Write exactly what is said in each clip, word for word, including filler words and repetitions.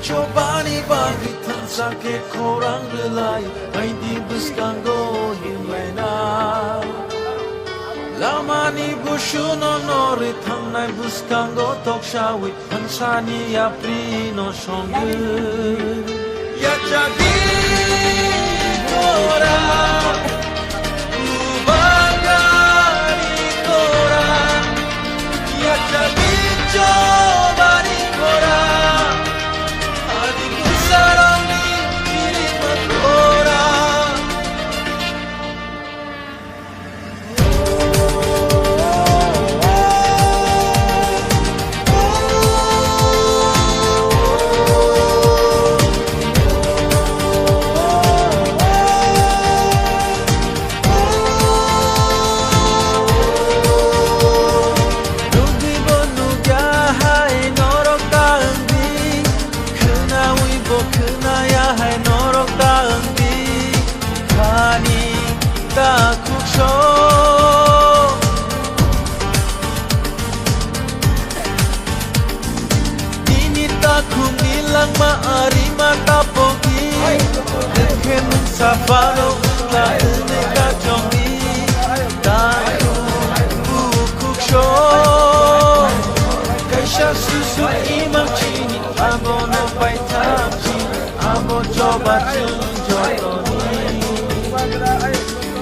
Chobani bagwi thansa khe khorang rwlai, aidi bwskango himlaina. Lamani busuno norwi thangnai bwskango toksawi thansani yaprino songwi. Yachagwi khorang. Nugwi bo nugya hai norok ta wngdi, khwnawi bo khwnaya hai norok ta wngdi, khani ta khukso. Nini takhukni langma arima tapogi, dekhe mungsa phano ta hwnwi kachongdi. Takhuk bukhuk so, kaisa susu imang chini, abono paithak chini, abo choba chwng jotoni.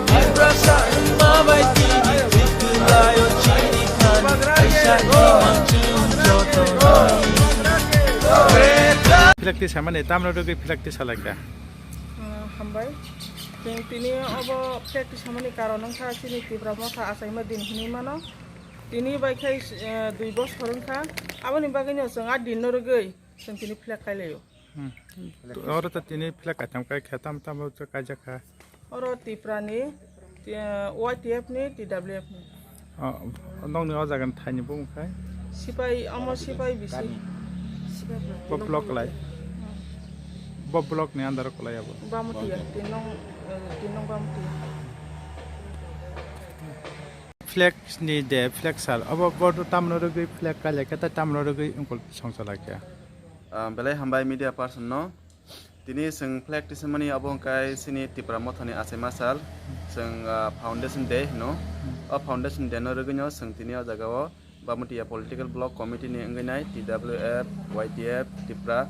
Tiprasa wngma bai tini, twi kwlaio chini thani, kaisa imang chwng jotoni. Philak twi samani, tamno rwgwi philak twi salaikha? Ah, hambai. Chwng tini obo philak twi samani karon wngkha chini Tipra Motha achaima din hinwi mano. Tini bai khai, eh, dui bosor wngkha. Aboni bagwino chwng a dinno rwgwi chwng tini philak kailaio. Hmm. Oro to tini philak kaitam kai khe tam tam ro kaijak kha. Oro Tipra ni, ti-, Y T F ni, T W F ni. Oh, nokni o jaga ni thai ni bumung khai? Sipai, omo sipai bisi. Bo block lai? Hmm. Bo block ni under o kwlai abo? Bamutiya, tin nong, eh, tin nong Bamutiya. Flag ni de, flag sal. Abo bo tamno rwgwi flag kailai khe, tei tamno rwgwi wngkul songcha lai khe? Ah, belai hambai media person no. Tini chwng flag tisamani abo hwnkhe chini Tipra Mothani achaima sal. Chwng, ah, foundation day hino. O foundation day no rwgwino chwng tini o jaga o Bamutiya Political Block Committee ni wngwi nai T W F, Y T F, Tipra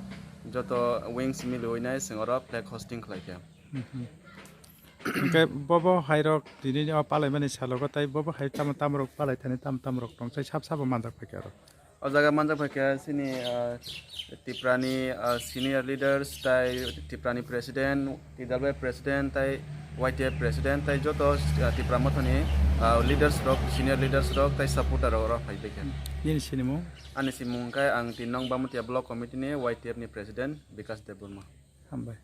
joto wings milwi nai chwng oro flag hosting khlai kha. Mhm. Hwnkhe bobo hairok tini o palaimani salogo tei bobo hai tamo tamrok palai thani tam tamrok tong chai sab sabo manjak phaikha aro. O jaga manjak phaikha chini, ah, Tiprani, ah, senior leaders tei Tiprani president, T W F president tei Y T F president tei joto, ah, Tipra Mothani, ah, leaders rok, senior leaders rok tei supporter rok oro phai phaikha. Nini sinimung? Ani simung hwnkhe ang tin nong Bamutiya Block Committee ni Y T F ni president Bikash Debbarma. Hambai.